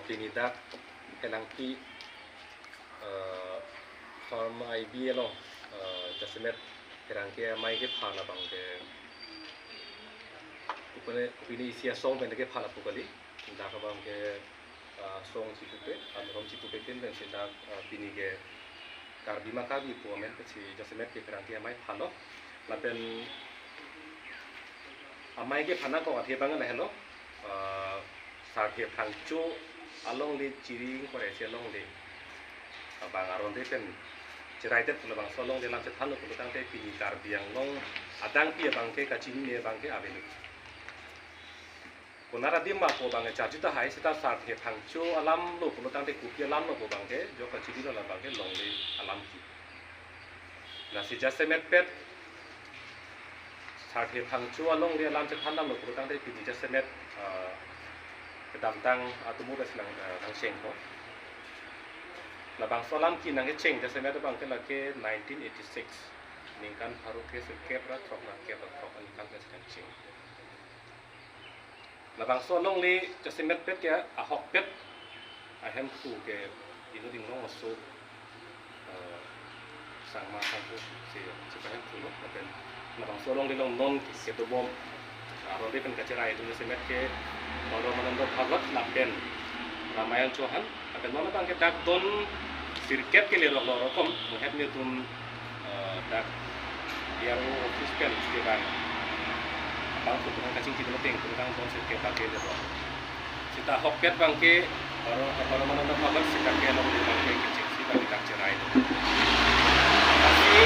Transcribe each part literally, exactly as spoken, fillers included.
Pini dak Phelangpi, eh, Form I B along, eh, jasemet pherangke amei kepha labang ke kopine, kopine isi asong pen kepha lapu kali. Dak abang ke, eh, song chipupe, amorom chipupe pen pensi dak, eh, pini ke Karbi Makabi pu amen pensi jasemet ke pherangke amei phalo. Lapen amei kepha nangkok athe abang lahelo, eh, Sarthe Phangcho alongle, Chiri ingkoi ra isi alongle abang aron re pen cherai det pu labangso alongle alam chethanlo pulo tangte pini Karbi Anglong adang pi abang ke kachinine abang ke avelo. Konat adim ma pu abang ke charju tahai, seta Sarthe Phangcho alam lo pulo tangte kopi alam lo pu abang ke jok kachini lo labang ke longle alam ki. Lasi jasemet pet Sarthe Phangcho alongle alam chethan damlo pulo tangte pini jasemet, ah, kedamtang atumu pen si nang, ah, nangchengpo. Labangso alam ki nangkecheng jasemet abang ke lake nineteen eighty-six, ningkan pharo kresirkep ra throk ra kep ra throk aningkan pensi nangcheng. Labangso alongle jasemet pet ke ahokpet ahemphu ke inut inglong aso, eh, sangma sangpo si chepahemphulo. Lapen labangso alongle along non kedobom aron re pen kacherai atum jasemet ke Paramananda Bhagwat lapen Ramayan Chauhan. Lapen non abang ke dak don sirkep ke lerok lo rokom, muhet netum, eh, dak A R O office pen ke bang bang pu abang kachingki dun ateng pu abang don sirkep abang ke lerok. Seta ahokpet abang ke Para, Paramananda Bhagwat seta ke alongle abang ke kechengsi abang dak cherai. Lasi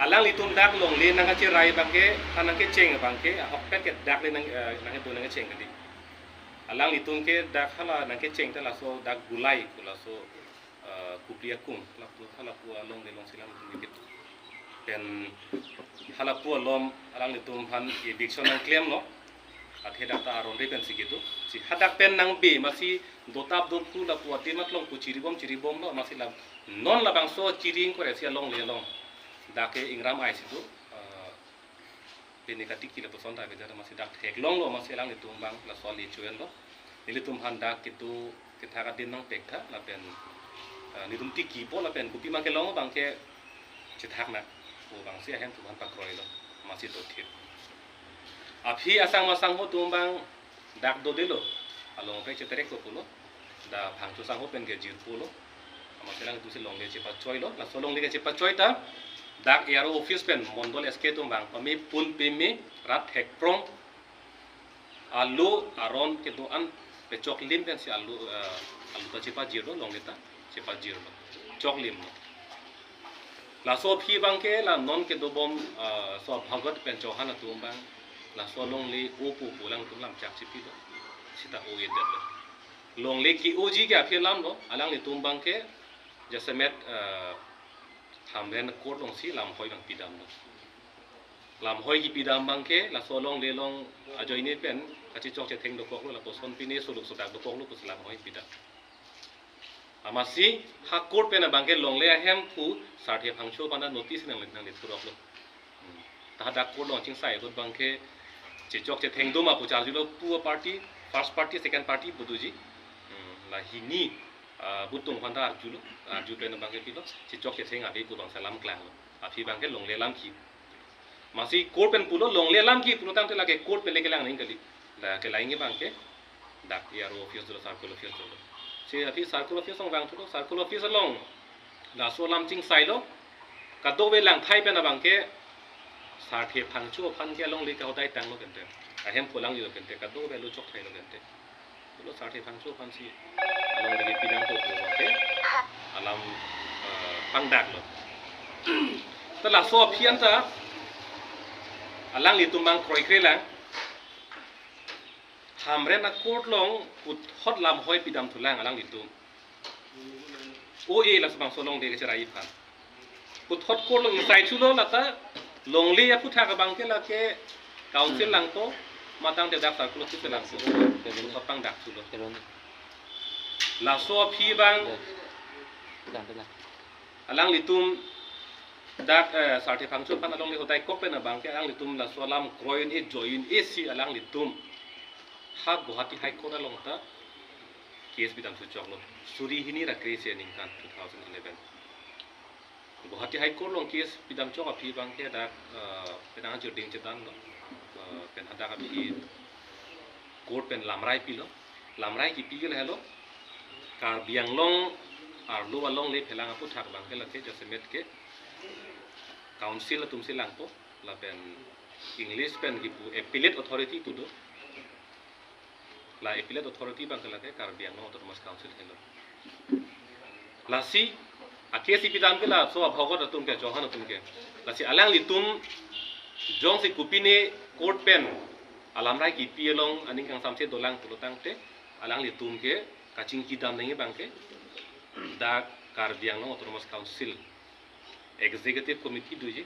alanglitum dak longle nangkacherai abang ke, ha nangkecheng abang ke, ahokpet ke dak le nang, eh, nangkedo nangkecheng kali. Alanglitum ke dak hala nangkecheng ta laso dak Gulai pu laso, eh, Kupli akung, halapu, halapu alongle alongsi alanglitum kedo. Pen halapu alom alanglitum aphan eviction nangklemlo. Athe dak ta aron re pensi kedo. Si hadak pen nangbe masi dotap dophru lapu adim aklong pu chiribom chiribomlo, masi la non labangso Chiri ingkoi ra isi alongle along dak ke ingram ai si do, eh, pini katiki lapuson ta beda masi dak theklonglo, masi alanglitum abang laso ale chuenlo. Nelitum aphan dak kedo kethak adim nangpek tha lapen, eh, nelitum tikipo lapen kopima kelong abang ke chethak nang pu abangsi ahemphu aphan pakroilo, masi dothip. Aphi asangma sangho atum abang dak dodelo, along pen cheterek lo pulo. Dak Phangcho sangho pen ke jirpo lo. Amatsi alanglitum si longle chepachoilo. Laso longle kechepachoi ta dak A R O office pen Mondol S K atum abang pame pun peme rat thekprong, alu aron kedo-an pechoklim pensi alu, eh, alu ta chepajirlo, longle ta chepajirlo, choklimlo. Laso aphi abang ke la non kedobom, eh, so Bhagwat pen Chauhan atum abang laso longle opo pu alangtum lamchak chipilo. Seta o-edetlo. Longle ke-oji ke aphi alam lo, alanglitum abang ke jasemet, eh, Hamren court alongsi lamhoi abang pidamlo. Lamhoi kipidam abang ke laso longle along ajoine pen kachechok chetheng dokoklo, lapuson pine soluk sodak dokoklo pusi lamhoi pidam. Amatsi ha court pen abang ke longle ahemphu Sarthe Phangcho aphan notice nang, nangle thuroklo. Hmm. Ta hadak court along chingsai ahut abang ke chechok chetheng doma pu charjulo, pu a party, first party, second party pu doji. Hmm. La hini, ah, butung aphan ta arjulo, arju pen abang ke pilo, chechok chetheng ave pu abangsi alam klanglo. Aphi abang ke longle alam ki. Masi court pen pulo longle alam ki pulo tangte lake court pen le kelang nangji kali. La kelang abang ke dak A R O office dolo, circle office dolo. Si aphi circle office along vangthulo, circle office along laso alam chingsailo. Kadokave langthai pen abang ke Sarthe Phangcho aphan ke alongle kahodai tanglo kente. Ahemphu alanglilo kente, kadokave alu chokthailo kente. Pulo Sarthe Phangcho aphansi alongle kepi nangkok pu abang ke alam, eh, pangdaklo. Ta laso aphi anta alanglitum abang kroikre lang. Hamren a court along puthot lamhoi pidamthulang alanglitum. O-e laso bangso longle kecherai aphan. Puthot court along ingsai thulo, lata longle aphuthak abang ke lake council langpo, matang dedak circle office langpo. Puthot pangdak thulo. Laso aphi abang alanglitum dak, eh, Sarthe Phangcho aphan alongle hodai kok pen abang ke alanglitum laso alam kroi un-e, joi un-e si alanglitum Ha Guwahati High Court along ta case pidam suchoklo. Suri hini ra kre-isi aningkan two thousand eleven. Guwahati High Court along case pidam chok aphi abangke dak, eh, penang ajo ding chedan lo. Eh, pen hadak aphi court pen lamrai pilo. Lamrai kipi ke lahelo. Karbi Anglong arlo alongle phelang aphuthak abangke lake jasemet ke council atumsi langpo, lapen English pen kipu appellate authority pu do. La appellate authority abangke lake Karbi Anglong Autonomous Council helo. Lasi a case ipidam ke laso abhogot atum ke, Chauhan atum ke. Lasi alanglitum jongsi kopine court pen alamrai kipi along aning kangsamse dolang pulo tangte, alanglitum ke kachingki dam nangji abangke dak Karbi Anglong Autonomous Council Executive Committee doji.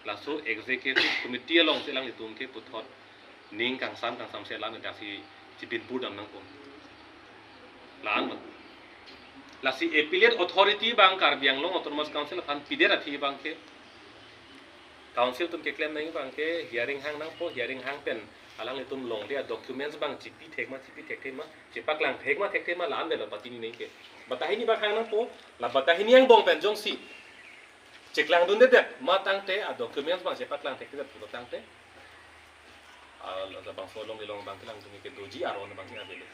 Laso Executive Committee alongsi alanglitum ke puthot ning kangsam kangsamse alam daksi chipinpur dam nangpo. La-an ma. Lasi appellate authority abang Karbi Anglong Autonomous Council aphan pidet athi abangke council atum keklem nangji abangke hearing hang nangpo, hearing hang pen alanglitum longle a documents abang chipi thek ma, chipi thekthe ma, chepaklang thek ma, thekthe ma, la-an avelo patini nangke. Bata hini abang hang nangpo, la bata hini angbong pen jongsi cheklangdundedet ma tangte, a documents abang chepaklang thekthedet pulo tangte, a, labangso along ilong abangke alanglitum ke doji aron abangke avelo.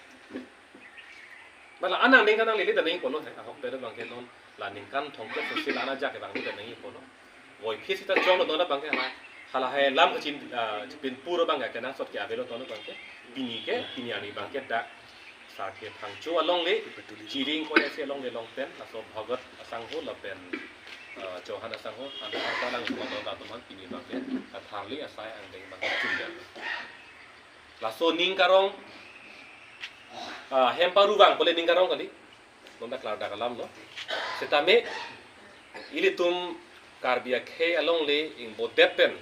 Bala anang ningkan nanglele ta nangji pulo he, ahok tere abangke non la ningkan thomkep sose la-an ajak ke abang nangji pulo. Voiphit sita chonglo non abangke hala, hala hai lam kachin, ah, chipinpur abangke kenangsot ke avelo non abangke. Pini ke, pini arni abangke dak Sarthe Phangcho alongle, Chiring Koyase alongle along pen, laso Bhagat asangho lapen, eh, Chauhan asangho, anparta lang semua tahu tahu teman pini abangke, atharli asai angdeng abangke chunjang. Laso ning karong, ah, hem paru vang pule ning karong kali, non ta klardak alam lo. Setame, ilitum Karbi akhei alongle ingbodet pen.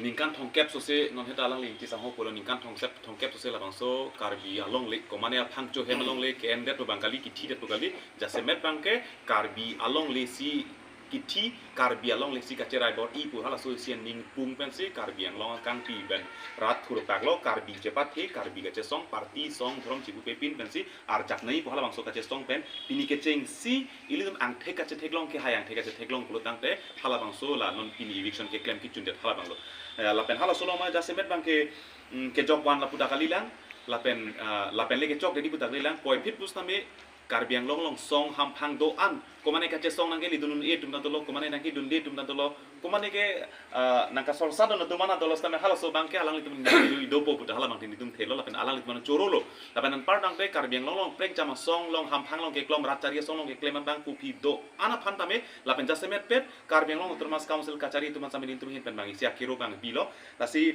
Ningkan thomkep sose non heta alangli tisangho pulo ningkan thomkep, thomkep sose labangso Karbi alongle, komane aphangcho hem alongle, ke-endet pu abang kali, kithidet pu kali, jasemet abangke Karbi alongle si kithi, Karbi alongle si kacherai bor-i pu halaso isi aning pung pensi Karbi Anglong akangpi pen rat thurpaklo, Karbi chepathe, Karbi kachesong, party song, dhrom chipupe pin pensi arjak nangji pu halabangso kachesong pen, pini kechengsi, ilitum angthek kachetheklong ke hai angthek kachetheklong pulo tangte, halabangso la non pini eviction keklem kechundet halabanglo. Eh, lapen halaso along ma jasemet abangke, mm, kejok van lapu ta kalilang, lapen, ah, lapen le kechokde di pu ta kalilang, voiphit pusitame Karbi Anglong along song hamphang do-an, komane kachesong nangkelidun un-e atum ta dolo, komane nangkedunde atum ta dolo, komane ke, ah, nangkasolsa do-an atum ta dolo setame halaso abangke alanglitum dopo pu ta halabang nelitum thelo lapen alanglitum chorolo. Lapen anparta tangte Karbi Anglong along prekjam asong along hamphang along keklem rat chari asong along keklem abang kophi do-an aphan tame lapen jasemet pet Karbi Anglong Autonomous Council kachari atum an sami nelitum ahin pen abang isi akero abang bilo. Lasi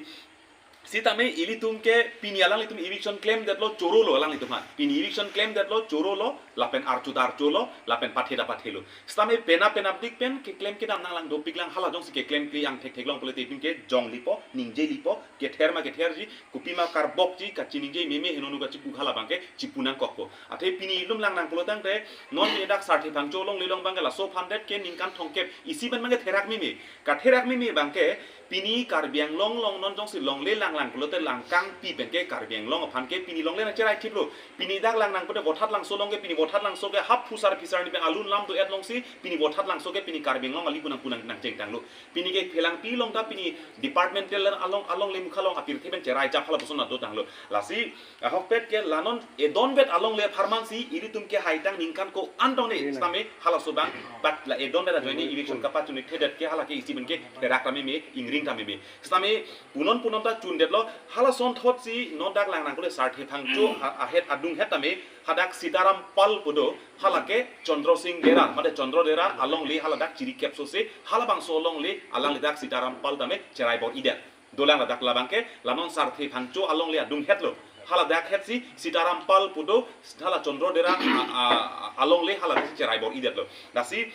sitame ilitum ke pini alanglitum eviction klemdetlo chorolo alanglitum aphan. Pini eviction klemdetlo chorolo lapen archu ta archulo lapen pathe ta pathelo. Sitame penap penapdik pen keklem kedam nanglang dopiklang hala jongsi keklem kli angthek theklong pulote itum ke jonglipo, ningjelipo, kether ma ketherji, kopima karbokji, kachiningje meme henonu kachipu halabangke chipu nangkokpo. Athe pini ilum langnang pulo tangte, non pini dak Sarthe Phangcho alongle along abangke laso aphan det ke ningkan thomkep isi pen abangke therak meme. Katherak meme abangke, pini Karbi Anglong along non jongsi longle langlang pulote langkangpi penke Karbi Anglong aphan ke pini longle nangcherai thiplo. Pini dak langnang pulote Vothatlangso along ke pini Vothatlangso ke hap phusar phisar ni pen alun lam do-et alongsi pini Vothatlangso ke pini Karbi Anglong ali punang punang nangchengtanglo. Pini ke phelangpi along ta pini departmental along alongle mukha along apirthe pen cherai chap hala puson na dotanglo. Lasi ahokpet ke la non edonbet alongle apharmansi ilitum ke haitang ningkan ko-an tong ne sitame halaso abang pat la edonbet ajoine eviction kapachunthedet ke hala ke isi pen ke therak ta meme, ingring ta meme. Sitame punon punon ta chundetlo, halason thotsi non dak langnang kule Sarthe Phangcho a-, ahet adunghet tame hadak Sitaram Pal pu do, hala ke Chandra Sing Dera, mate Chandra Dera alongle hala dak chirikep sose, halabangso alongle alangli dak Sitaram Pal tame cherai bor-idet. Dolang ladak labangke, la non Sarthe Phangcho alongle adunghetlo. Hala dak hetsi Sitaram Pal pu do, hala Chandra Dera a, a, a, alongle hala dak cherai bor-idetlo. Lasi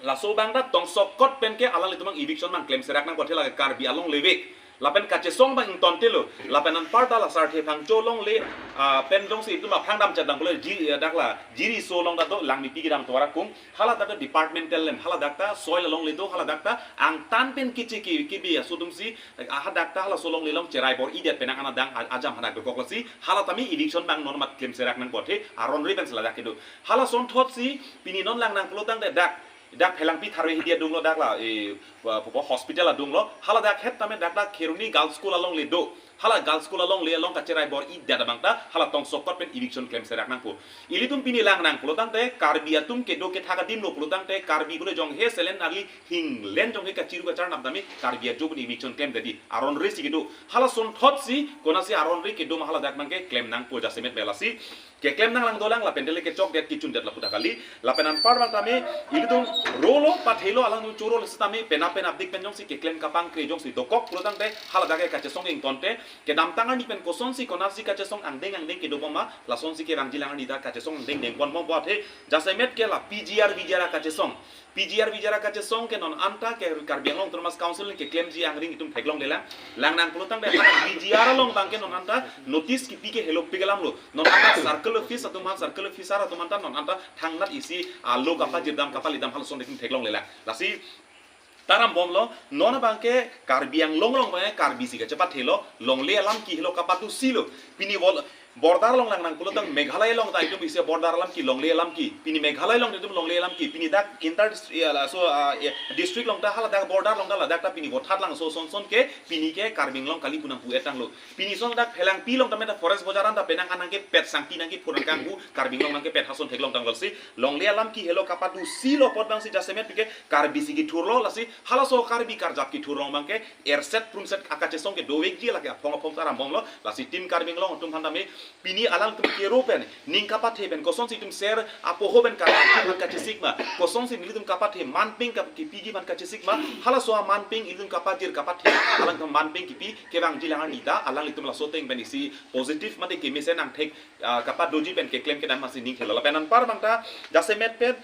laso abang ta tongsokot penke alanglitum abang eviction abang klemserak nangpo, athe lake Karbi alongle vek. Lapen kachesong abang ingtontelo. Lapen anparta la Sarthe Phangcho alongle, ah, pen jongsi itum aphrang dam chedam pule ji, eh, dak la Jiriso along ta do, Langmepi kedam tovar akung. Hala dak departmental land, hala dak ta soil alongle do, hala dak ta angtan pen kichi ki, kibi aso atumsi, ah, hadak ta halaso alongle along cherai bor-idet pen nang an adang a-, ajam hadak dokok lasi. Hala tame eviction abang non mat klemserak nangpo athe, aron ri pen si ladak kedo. Halason thotsi, pini non lang nang pulo tangte dak, dak Phelangpi Tharve Hidi adunglo dak la, eh, pu-, pu-, hospital adunglo. Hala dak het tame dak dak Kheroni Girls School alongle do. Hala Girls School alongle along kacherai bor-idet abang ta, hala tongsokot pen eviction klemserak nangpo. Ilitum pini lang nang pulo tangte, Karbi atum kedo kethak adim lo pulo tangte, Karbi kule jonghe selen nangli hinglen jonghe kachiru kacharnap tame, Karbi ajo pen eviction klemdetji. Aron ri si kedo. Halason thotsi, konatsi aron ri kedo ma hala dak abangke klem nangpo jasemet pen lasi. Keklem nang lang dolang lapen dele kechokdet kechundet lapu ta kali. Lapen anpar abang tame, ilitum rolo pathelo alangtum choro le setame, penap penapdik pen jongsi keklem kapangkre jongsi dokok pulo tangte, hala dak ke kachesong ingtonte, kedamtang arni pen kosonsi konatsi kachesong angdeng angdeng kedo bom ma, lasonsi kevangji lang arni ta kachesong angdeng dengpon bompo athe, jasemet ke la P G R V G R akachesong. P G R V G R akachesong ke non anta ke Karbi Anglong Autonomous Council keklemji angring itum theklonglelang. Lang nang pulo tangte V G R along abangke non anta notice kipi ke helopik alam lo. Non anta circle office atum aphan, circle officer atum anta non anta thangnat isi alo kapajir dam kapali dam halason itum theklonglelang. Lasi taram bomlo, non abangke Karbi Anglong along abangke Karbi si kachepathelo, longle alam ke helo kapatu silo. Pini vol-, border along lang nang pulo tang Meghalaya along ta itum isi border alam ke longle alam ke. Pini Meghalaya along itum longle alam ke. Pini dak inter dist-, ya, laso, ah, ya, district along ta hala dak border along ta ladak ta pini vothat langso son son ke pini ke Karbi Anglong kali pu nangpu-et tanglo. Pini son dak Phelangpi along tame ta forest bojar an ta penang an nangkepet sangti nangkephur nangkanghu Karbi Anglong nangkepet hason theklong tanglo si. Longle alam ke helo kapatu silo apot abang si jasemet pike Karbi si kethurlo lasi halaso Karbi karjap kethur along abangke erset prumset akachesong ke dovekji lake aphong aphong taram bomlo lasi Team Karbi Anglong atum aphan tame pini alangtum kero pen ning kapathe pen kosonsi itum ser apoho pen Karbi aphan kachesik ma kosonsi nelitum kapathe manpeng kap-, kipiji aphan kachesik ma halaso amanpeng ilitum kapajir kapathe alangtum manpeng kipi kevangji lang arni ta alanglitum laso ateng pen isi positive mate kemesen angthek, ah, kapadoji pen keklem kedam masi ning thelo lapen anpar abang ta jasemet pen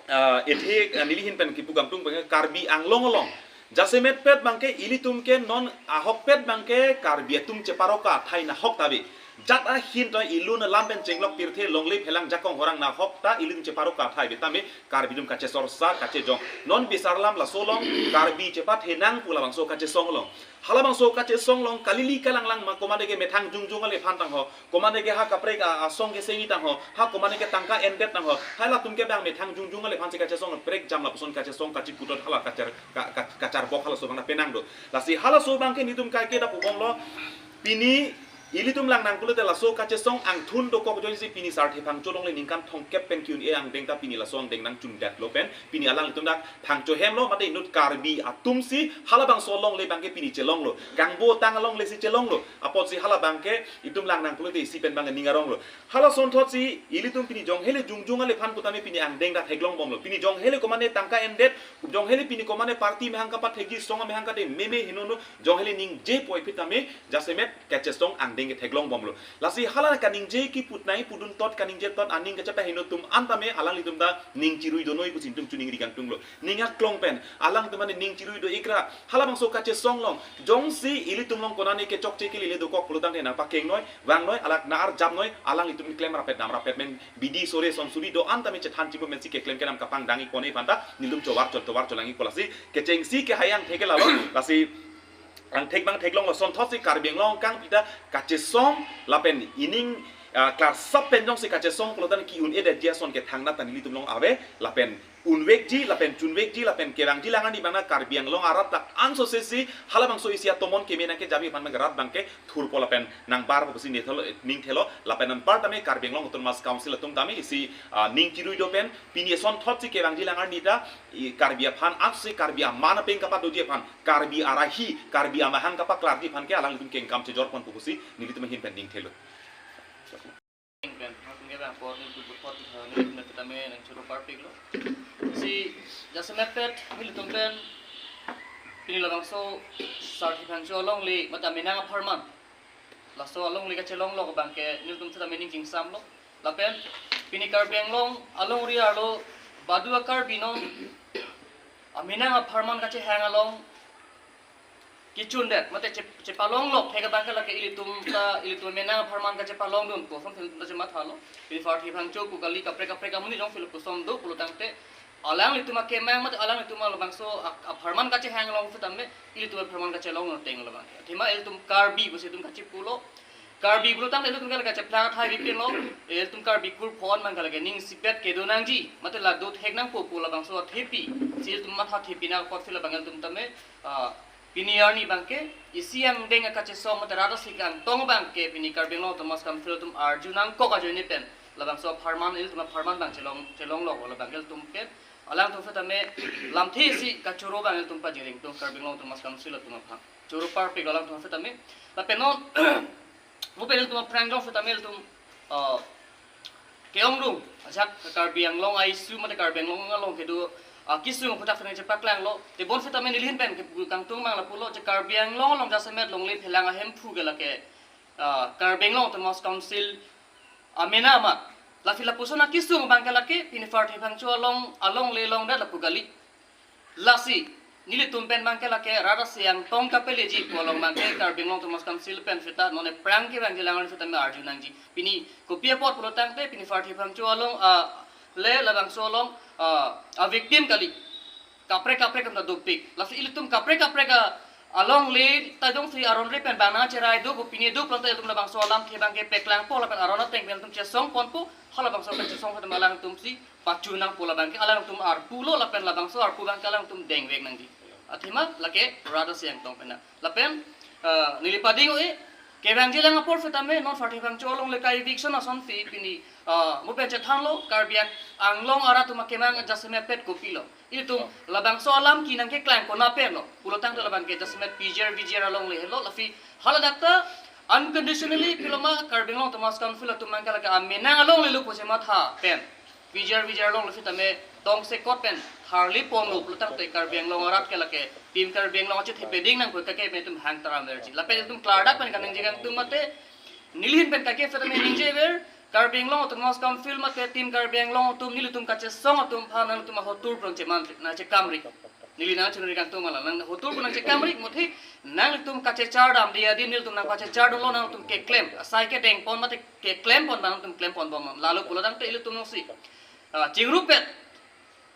ah, ethe, ah, neli ahin pen kipu kangtung abangke Karbi Anglong along. Jasemet pet abangke ilitum ke non ahokpet abangke Karbi atum cheparoka athai nahok ta ave. Jat ahin ta ilun alam pen chenglok pirthe longle phelang jakong horang nahok ta ilitum cheparoka athai ave tame Karbi atum kachesor sa kachejong. Non bisar alam laso along Karbi chepathe nang pu labangso kachesong along. Halabangso kachesong along kalili kalanglang ma komatne ke methang jongjong ale aphan tangho. Komatne ke ha kaprek a, asong ke sengi tangho. Ha komatne ke tangka endet tangho. Halatum ke abang methang jongjong ale aphan si kachesong prek jam lapuson kachesong kachiputot hala kachar, ka, ka, kacharbok halaso abang penang do. Lasi halaso abangke nelitum kaike ta pu bomlo. Pini ilitum lang nang pulote laso kachesong angthun dokok ajoine si pini Sarthe Phangcho alongle ningkan thomkep pen ke-un-e angdeng ta pini laso angdeng nangchundetlo pen. Pini alanglitum dak Phangcho hemlo mate inut Karbi atum si halabangso alongle abangke pini chelonglo. Kangbotang alongle si chelonglo. Apotsi hala abangke itum lang nang pulote isi pen abang ning aronglo. Halason thotsi ilitum pini jonghele jongjong ale aphan pu tame pini angdeng dak theklong bomlo. Pini jonghele komatne tangka endet, jonghele pini komatne party amahang kapathekji song amahang kate meme henono, jonghele ningje poi pi tame jasemet kachesong angdeng ke theklong bomlo. Lasi hala kaningje kipu nai pudun tot kaningje tot aning kachepaheno atum an tame alanglitum ta ning chirui donoi pusi itum chuningri kangtunglo. Ning aklong pen alangtum an ning chirui do ikra. Halabangso kachesong along jongsi ilitum along konane ke chokche kelile dokok pulo tangte nangpakengnoi, vangnoi, alak na-arjapnoi, alanglitum klem rapet dam rapet men bidi sore son suri do-an tame chethan chibo men si keklem kedam kapangdang ik pon aphan ta nelitum chovar chot tovar cholang ikpo lasi kechengsi kehai angthek ke lalo lasi angthek abang theklong lason thotsi Karbi Anglong kangpi ta kachesong lapen ining, ah, klarsap pen jongsi kachesong pulo tangte ke-un-edetji ason ke thangnat ta nelitum along ave lapen unvekji lapen chunvekji lapen kevangji lang arni abang na Karbi Anglong arat ta anso sesi halabangso isi atomon keme nangkejabi aphan abang rat abangke thurpo lapen nangbarpo pusi nithelo, ning thelo lapen anpar tame Karbi Anglong Autonomous Council atum tame isi, ah, ning chirui do pen pini eson thotsi kevangji lang arni ta i Karbi aphan ansi Karbi aman apeng kapadoji aphan Karbi arahi Karbi amahang kapaklarji aphan ke alanglitum kengkam chejor ponpo pusi nelitum ahin pen ning thelo. Pen, nangtum ke bang apor nelitum puthot, eh, nelitum nangtum tame nangchoro parpiklo. Si jasemet pet nelitum pen pini labangso Sarthe Phangcho alongle mate Minang apharman. Laso alongle kachelonglok abangke nelitum seta mening chingsamlo. Lapen pini Karbi Anglong alongri arlo badu a-Karbi non a-Minang apharman kachehang along kechundet, mate che-, chepalonglok thek abang ke lake ilitum ta, ilitum amenang apharman kachepalongdun pu ason ilitum ta chemathalo. Pini Pharthe Phangcho pu kali, kaprek kaprek amonit jongsi lapuson do pulo tangte, alanglitum akemang mate alanglitum labangso a-, apharman kachehang along setame ilitum apharman kachelong ateng labang. Athema ilitum Karbi pusi itum kachipulo. Karbi pulo tangte ilitum ke lake cheplang athai bipinlo, ilitum Karbi kur phon abang ke lake ning isipet kedo nangji, mate la do thek nangpo pu labangso athepi si ilitum matha thepinang apotsi labang ilitum tame, ah, pini arni abang ke isi angdeng akachesong mate rat asi kangtong abang ke pini Karbi Anglong Autonomous Council atum arju nangkok ajoine pen labangso apharman, ilitum apharman abang chelong, chelonglok labang ilitum pen alangtum setame lamthe isi kachoro abang ilitum pajireng tum Karbi Anglong Autonomous Council atum aphan. Choro parpik alangtum setame. Lapen non mo pen ilitum aphrang jong setame ilitum, ah, ke-ong rung ajak Karbi Anglong a-issue mate Karbi Anglong along kedo, ah, kesung aphuthak setame chepaklanglo. Tebon setame nelihin pen kepu kangtung abang lapulo je Karbi Anglong along jasemet longle phelang ahemphu ke lake, ah, Karbi Anglong Autonomous Council amena amat. Lasi lapuson akesung abang ke lake pini Pharthe Phangcho along, alongle longdet lapu kali. Lasi nelitum pen abang ke lake rat asi angtong kapeleji pu along abang ke Karbi Anglong Autonomous Council pen seta non aphrang kevangji alang setame arju nangji. Pini kopi apot pulo tangte pini Pharthe Phangcho along, ah, le labangso along, ah, a-victim kali. Kaprek kaprek atum ta dopik. Lasi ilitum kaprek kaprek a-, alongle ta jongsi aron re pen bang nangcherai do pu pini do pulo tangte ilitum labangso alamthe abang ke paklangpo lapen aron ateng pen ilitum chesongponpo, halabangso pen chesong setame alangtumsi pachu nangpo labang ke alangtum arpulo lapen labangso arpu abang ke alangtum dengvek nangji. Athema lake rat asi angtong pen na. Lapen, eh, neli pading o-e, kevangji alang apor setame non Pharthe Phangcho alongle ka-eviction asonsi pini, eh, mo pen chethanlo, Karbi Anglong arat atum akemang jasemet pet kopilo. Ilitum labangso alam kenang keklang konat penlo pulo tangte labang ke jasemet P G R V G R alongle helo, lasi haladak ta unconditionally piloma Karbi Anglong Autonomous Council atum abang ke lake amenang alongle lo pu chematha pen P G R V G R alongle setame tongsekot pen tharliponlo pulo tangte Karbi Anglong arat ke lake Team Karbi Anglong achethe peding nangkok kake pen itum hang tara merji. Lapen itum klardak pen kaningje kangtung mate nelihin pen kake setame ningjever Karbi Anglong Autonomous Council mate Team Karbi Anglong atum nelitum kachesong atum aphan nangtum ahotur pu nangcheman nangchekamri. Neli nangchonri kangtung mala nang hotur pu nangchekamri muthe nangtum kachechar dam dia di nelitum nangpachechar dunlo nangtum keklem. Asai kedengpon mate keklempon nangtum klemponbom lalo pulo tangte ilitum nongsi, ah, chingrupet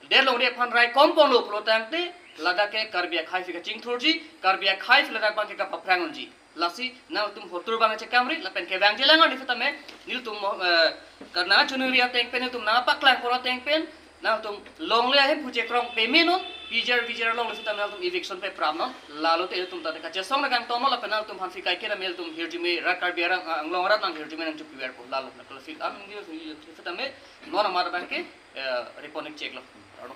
det longri aphan raikomponlo pulo tangte ladak ke Karbi akhai aphi kachingthurji, Karbi akhai aphi ladak abang ke kapaphrang unji. Lasi nangtum hotur abang chekamri lapen kevangji alang arni setame nelitum mo, eh, karna chunuri ateng pen nelitum nangpaklangpon ateng pen nangtum longle ahemphu chekrong pemenon, P G R V G R alongle setame nangtum eviction peprapnon, lalo te nelitum ta kachesong nangkangtongnon lapen nangtum aphan aphi kaike name nelitum hirjume rat Karbi arang, ah, Anglong arat nang hirjume nangchopiverpo lalo na kalau fit am ngi setame non amat abang ke, eh, reponik cheklo. Aro.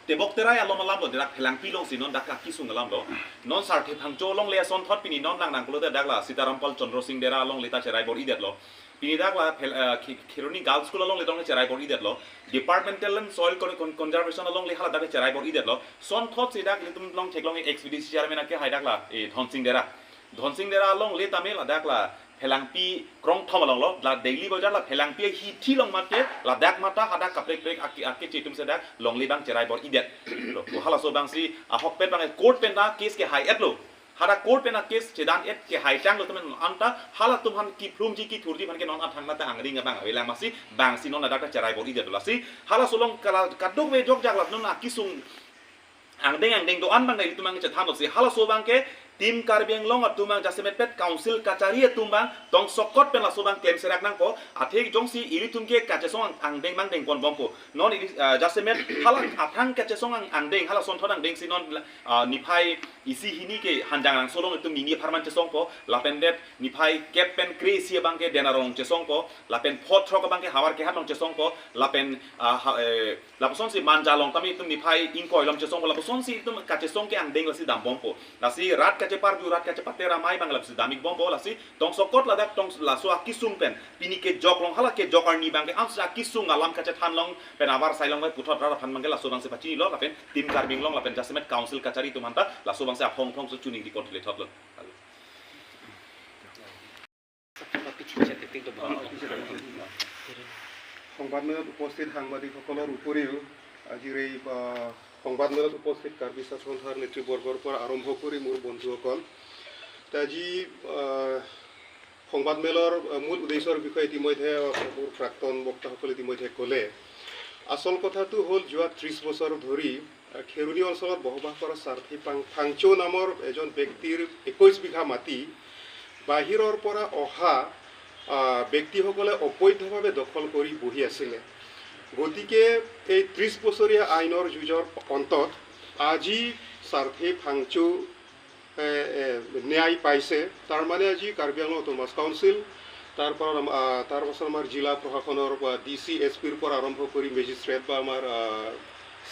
Tebok Terai along alamlo, dak Phelangpi alongsi non dak akesung alamlo. Non Sarthe Phangcho alongle asonthot pini non nang nangkolo te dak la Sitaram Pal Chandra Singh Dera alongle ta cherai bor-idetlo. Pini dak la Phel-, eh, Khe-, Kheroni Girls School alongle tong cherai bor-idetlo. Departmental and Soil Con-, Con-, Conservation alongle hala dak cherai bor-idetlo. Sonthotsi dak ilitum long theklong ex V D C chairman ake hai dak la, eh, Dhon Singh Dera. Dhon Singh Dera alongle tame ladak la Phelangpi krongthom alonglo, la Daily Bazar la Phelangpi hithi along mate, ladak mate hadak kaprek prek ake, ake chetum sedak longle abang cherai bor-idet. Lo, ko halaso abangsi ahokpet abang court pen ta case kehai-etlo. Hadak court pen a case chedan-et kehai tanglo temen anta halatum aphan kephlumji kethurji aphan ke non athang mate angring abang avelang masi abangsi non ladak ta cherai bor-idet lasi. Halaso along kala kadokave jokjak la non akesung angdeng angdeng do-an abang nelitum abang chethanlo si halaso abang ke Team Karbi Anglong atum abang jasemet pet council kachari atum abang tongsokot pen laso abang klem serak nangpo, athe jongsi ilitum ke kachesong ang-, angdeng abang dengponbompo. Non ili, ah, jasemet hala aphrang kachesong ang-, angdeng hala sonthot angdengsi non, ah, niphai isi hini ke Hanjangrangso along itum nini apharman chesongpo, lapen det niphai kep pen kre-isi abang ke Dena Rong chesongpo, lapen pho throk abang ke Hawar Kehat along chesongpo, lapen, ah, ha, eh, lapusonsi Manja along tame itum niphai ingkoi along chesongpo, lapusonsi itum kachesong ke angdeng lasi dambompo. Lasi rat kacheparju, rat kachepater amei abang lapsi damikbompo, lasi tongsokot ladak tong laso akesung pen pini kejok along hala kejok arni abang ke amsa akesung alam kachethan along pen avarsai along pen puthot rat aphan abang ke laso abangsi pachinilo lapen Team Karbi Anglong lapen jasemet council kachari atum anta laso abangsi aphong phongso chuning dikot lethotlo. সংবাদমেলত উপস্থিত সাংবাদিকসকলৰ উপৰিও আজিৰ এই, আহ, সংবাদমেলত উপস্থিত কাৰ্বি স্বাস্থ্য সন্থাৰ নেতৃবৰ্গৰ পৰা আৰম্ভ কৰি মোৰ বন্ধুসকল, তে আজি আহ, সংবাদমেলৰ আহ, মূল উদ্দেশ্যৰ বিষয়ে ইতিমধ্যে আহ, মোৰ প্ৰাক্তন বক্তাসকলে ইতিমধ্যে ক'লে। আচল কথাটো হ'ল, যোৱা ত্ৰিশ বছৰ ধৰি আহ, খেৰণি অঞ্চলত বসবাস কৰা সাৰ্থি ফাং ফাংচৌ নামৰ এজন ব্যক্তিৰ একৈশ বিঘা মাটি বাহিৰৰ পৰা অহা আহ, ব্যক্তিসকলে অবৈধভাৱে দখল কৰি বহি আছিলে। গতিকে এই ত্ৰিশ বছৰীয়া আইনৰ যুঁজৰ অন্তত আজি সাৰ্থি ফাংচৌ এ, এ, ন্যায় পাইছে। তাৰমানে আজি কাৰ্বি আংলং অট'নমাছ কাউন্সিল, তাৰ পৰা আম-, আ, তাৰ পাছত আমাৰ জিলা প্ৰশাসনৰ পৰা ডি চি, এছ পিৰ পৰা আৰম্ভ কৰি মেজিষ্ট্ৰেট বা আমাৰ, আ,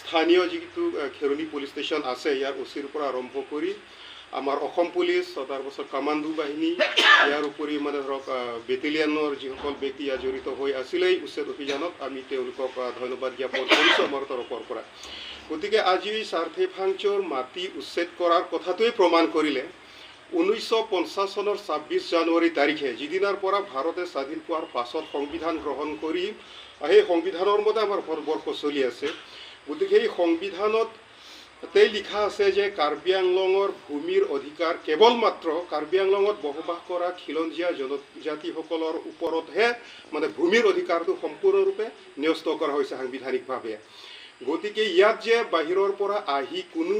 স্থানীয় যিটো, আ, খেৰণি পুলিচ ষ্টেচন আছে, ইয়াৰ অ' চিৰ পৰা আৰম্ভ কৰি আমাৰ অসম পুলিচ, তাৰ পাছত কামাণ্ডো বাহিনী, ইয়াৰ উপৰি মানে ধৰক, আ, বেটেলিয়নৰ যিসকল ব্যক্তি ইয়াত জড়িত হৈ আছিলে এই উচ্ছেদ অভিযানত, আমি তেওঁলোকক, আ, ধন্যবাদ জ্ঞাপন কৰিছোঁ আমাৰ তৰফৰ পৰা। গতিকে আজি এই সাৰ্থি ফাংচৌৰ মাটি উচ্ছেদ কৰাৰ কথাটোৱে প্ৰমাণ কৰিলে, ঊনৈছশ পঞ্চাছ চনৰ ছাব্বিছ জানুৱাৰী তাৰিখে, যিদিনাৰ পৰা ভাৰতে স্বাধীন পোৱাৰ পাছত সংবিধান গ্ৰহণ কৰি, সেই সংবিধানৰ মতে আমাৰ ভাৰতবৰ্ষ চলি আছে। গতিকে সেই সংবিধানতে লিখা আছে যে কাৰ্বি আংলঙৰ ভূমিৰ অধিকাৰ কেৱল মাত্ৰ কাৰ্বি আংলঙত বসবাস কৰা খিলঞ্জীয়া জনজাতিসকলৰ ওপৰতহে, মানে, ভূমিৰ অধিকাৰটো সম্পূৰ্ণৰূপে ন্যস্ত কৰা হৈছে সাংবিধানিকভাৱে। গতিকে ইয়াত যে বাহিৰৰ পৰা আহি কোনো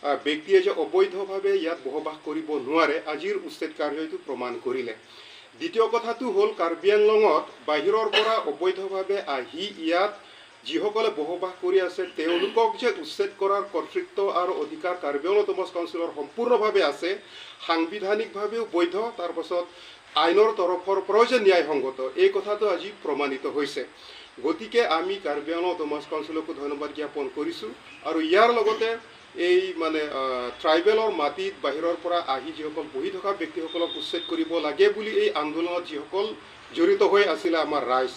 আহ, ব্যক্তিয়ে যে অবৈধভাৱে ইয়াত বসবাস কৰিব নোৱাৰে, আজিৰ উচ্ছেদ কাৰ্যইটো প্ৰমাণ কৰিলে। দ্বিতীয় কথাটো হ'ল, কাৰ্বি আংলঙত বাহিৰৰ পৰা অবৈধভাৱে আহি ইয়াত যিসকলে বসবাস কৰি আছে, তেওঁলোকক যে উচ্ছেদ কৰাৰ কৰ্তৃত্ব আৰু অধিকাৰ কাৰ্বি আংলং অট'নমাছ কাউন্সিলৰ সম্পূৰ্ণভাৱে আছে, সাংবিধানিকভাৱেও বৈধ, তাৰ পাছত আইনৰ তৰফৰ পৰাও যে ন্যায়সংগত, এই কথাটো আজি প্ৰমাণিত হৈছে। গতিকে আমি কাৰ্বি আংলং অট'নমাছ কাউন্সিলকো ধন্যবাদ জ্ঞাপন কৰিছোঁ আৰু ইয়াৰ লগতে এই মানে, আহ, ট্ৰাইবেলৰ মাটিত বাহিৰৰ পৰা আহি যিসকল বহি থকা ব্যক্তিসকলক উচ্ছেদ কৰিব লাগে বুলি এই আন্দোলনত যিসকল জড়িত হৈ আছিলে আমাৰ ৰাইজ,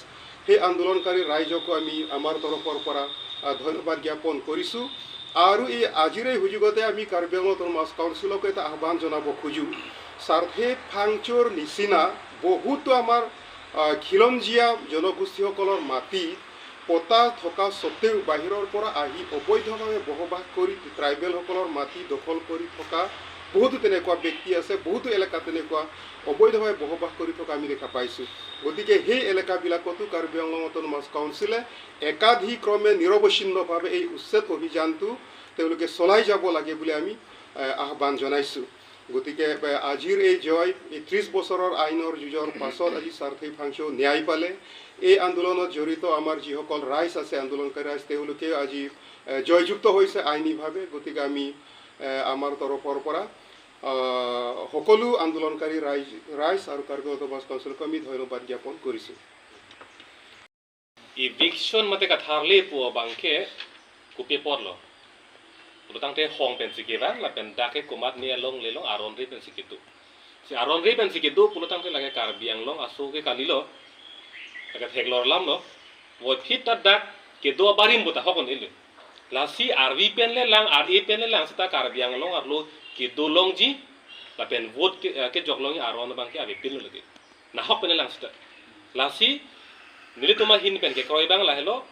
সেই আন্দোলনকাৰী ৰাইজকো আমি আমাৰ তৰফৰ পৰা, আহ, ধন্যবাদ জ্ঞাপন কৰিছোঁ। আৰু এই আজিৰ এই সুযোগতে আমি কাৰ্বি আংলং অট'নমাছ কাউন্সিলকো এটা আহ্বান জনাব খোজো। সাৰ্থি ফাংচৌৰ নিচিনা বহুতো আমাৰ, আহ, খিলঞ্জীয়া জনগোষ্ঠীসকলৰ মাটি পট্টা থকা স্বত্বেও বাহিৰৰ পৰা আহি অবৈধভাৱে বসবাস কৰি ট্ৰাইবেলসকলৰ মাটি দখল কৰি থকা বহুতো তেনেকুৱা ব্যক্তি আছে, বহুতো এলেকাত তেনেকুৱা অবৈধভাৱে বসবাস কৰি থকা আমি দেখা পাইছোঁ। গতিকে সেই এলেকাবিলাকতো কাৰ্বি আংলং অট'নমাছ কাউন্সিলে একাধিক্ৰমে নিৰৱচ্ছিন্নভাৱে এই উচ্ছেদ অভিযানটো তেওঁলোকে চলাই যাব লাগে বুলি আমি, এ, আহ্বান জনাইছোঁ। গতিকে, এ, আজিৰ এই জয়, এই ত্ৰিশ বছৰৰ আইনৰ যুঁজৰ পাছত আজি সাৰ্থি ফাংচৌৱে ন্যায় পালে। এই আন্দোলনত জড়িত আমাৰ যিসকল ৰাইজ আছে, আন্দোলনকাৰী ৰাইজ, তেওঁলোকে আজি, এ, জয়যুক্ত হৈছে আইনীভাৱে। গতিকে আমি, এ, আমাৰ তৰফৰ পৰা, আহ, সকলো আন্দোলনকাৰী ৰাইজ, ৰাইজ আৰু কাৰ্বি আংলং অট'নমাছ কাউন্সিলক আমি ধন্যবাদ জ্ঞাপন কৰিছোঁ। Eviction mate katharle pu abangke kopi apotlo pulotangte hong pensi kevang lapen dak ke komatne alongle along aron ri pensi kedo. Si aron ri pensi kedo pulotangte lake Karbi Anglong aso ke kalilo, lake theklor alamlo. Voiphit ta dak kedo abarim bo ta hokon ilo. Lasi arvi pen le lang, ar-e pen le lang seta Karbi Anglong arlo kedo longji lapen vote ke, eh, kejok longji aron abangke avepinlo lake. Nahok pen le lang seta. Lasi nelitum ahin pen kekroi abang lahelo,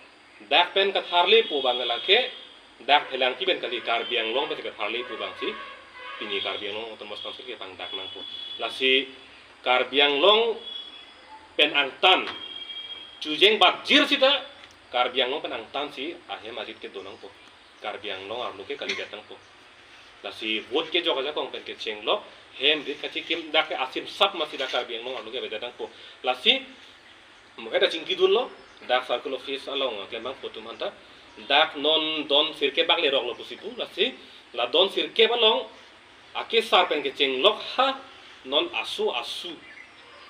dak pen katharle pu abang lake, dak phelangpi pen kali, Karbi Anglong pen katharle pu abangsi pini Karbi Anglong Autonomous Council kepang dak nangpo. Lasi Karbi Anglong pen angtan chujeng batjir seta Karbi Anglong pen angtan si ahem arit kedo nangpo. Karbi Anglong arlo ke kalidet nangpo. Lasi vote kejok ajakong pen kechenglok, hem rit kachikim dak ke asim sap masi dak Karbi Anglong arlo ke avedet nangpo. Lasi mo heta chingkidunlo, dak circle office along klembang pu atum aphanta. Dak non don sirkep bak leroklo pusi pu, lasi la don sirkep along akesar pen kechenglok ha non asu asu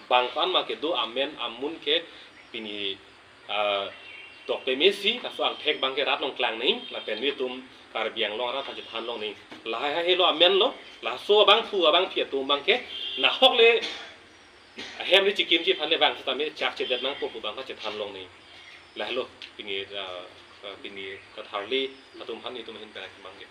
bang pan ma kedo amen amun ke pini, ah, tokpe mesi, laso angthek abangke rat along klang nangji, lapen nelitum Karbi Anglong arat aphan chethan long nangji. Lahai ha helo amenlo, laso abangphu abangphi atum abangke nahok le ahem ni chikimji aphan le bang seta me chak chedet nangpo pu abangke chethan long nangji. Lahelo pini, ah, ah, pini katharle atum aphan nelitum ahin pen abangke.